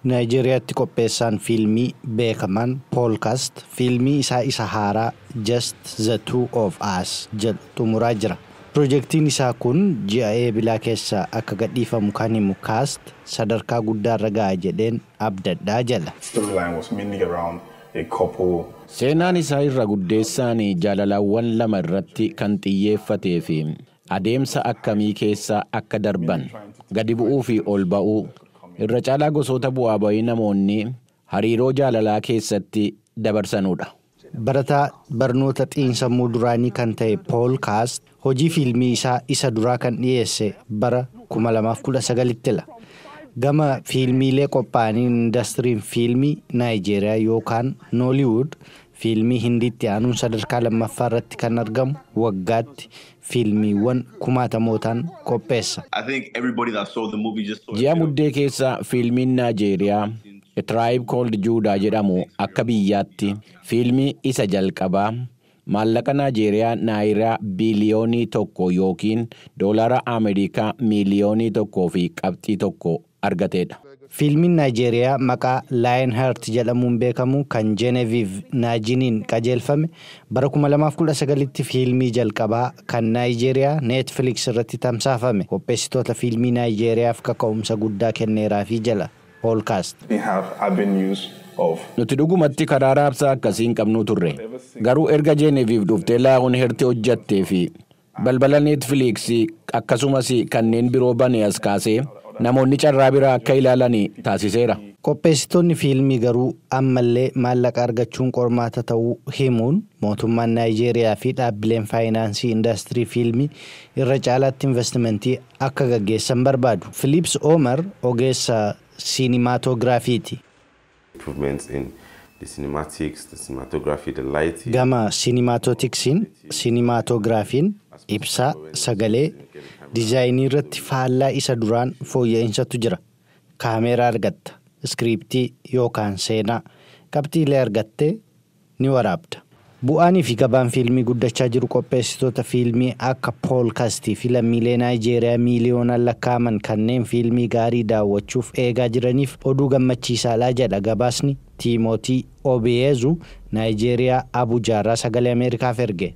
Naayijeeriyaatti qopheessaan fiilmii beekamaan Pool Kaast fiilmii isaa isa haaraa "Just the Two of Us" jedhu xumuraa jira. Pirojektiin isaa kun ji'a Eebilaa keessa akka gadhiifamu kan himu Kaast, sadarkaa guddaarra ga'a jedheen abdadhaa jedha. Storyline was mainly around a couple. Seenaan isaa irra guddeessaan jaalalawwan lama irratti kan xiyyeeffatee fi adeemsa akkamii keessa akka darban, gadi bu'uu fi ol ba'uu, irra caalaa gosoota bu'aa bayii namoonni hariiroo jaalalaa keessatti dabarsanudha. Barataa barnoota xiinsammuu duraanii kan ta'e Pool Kaast hojii fiilmii isaa isa duraa kan dhiyeesse bara 2019ttidha. Gama fiilmiilee qophaa'aniin indastiriin fiilmii Naayijeeriyaa yookaan Nooliwud fiilmii Hindiitti aanuun sadarkaa lammaffaa irratti kan argamu, waggaatti fiilmiiwwan kumaatamootaan qopheessa. I think everybody that saw the movie just saw a Ji'a bit of Muddee keessa fiilmiin Naajeeriyaa A Tribe Called Judah jedhamu akka biyyaatti fiilmii isa jalqabaa maallaqa Naajeeriyaa naayiraa biiliyoonii 1 yookiin doolaara Ameerikaa miiliyoonii 1.1 argatedha. Fiilmiin Naayijeeriyaa maqaa Lion Heart jedhamuun beekamu kan Genevieve Naajiniin qajeelfame bara 2019tti fiilmii jalqabaa kan Naayijeeriyaa Netflix irratti tamsaafame qopheessitoota fiilmii Naayijeeriyaaf kaka'umsa guddaa kenneeraafii jala Pool Kaast. They have avenues of Nuti dhugumatti karaa raabsaa akkasii hin qabnu turre. Garuu erga Genevieve dhuftee Lion Heart hojjattee fi balbala Netflix akkasumas kanneen biroo bane as kaasee, namoonni carraa biraa akka ilaalan taasiseera. Qopheessitoonni fiilmii garuu ammallee maallaqa argachuun qormaata ta'uu himuun, mootummaan Naayijeeriyaa fi dhaabbileen faayinaansii indaastirii fiilmii irra caalaatti investimentii akka gaggeessan barbaadu. Filiips Omar ogeessa siinimaatogiraafiiti. Improvements in the cinematics, the cinematography, the lighting. Gama siinimaatootiksiin, siinimaatogiraafiin, ibsaa, sagalee, diizaayinii irratti faallaa isa duraan fooyya'insaatu jira. Kaameeraa argatta, iskiriiptii yookaan seenaa, qabxiilee argattee ni waraabda. Bu'aanii fi gabaan fiilmii guddachaa jiru qopheessitoota fiilmii akka Pool Kastii fi lammiilee Naayijeeriyaa miiliyoonaan lakkaa'aman kanneen fiilmii gaarii daawwachuuf eegaa jiraniif oduu gammachiisaadha jedha gabaasni Tiimootii Obiyeezu Naayijeeriyaa Abujaarraa Sagalee Ameerikaaf erge.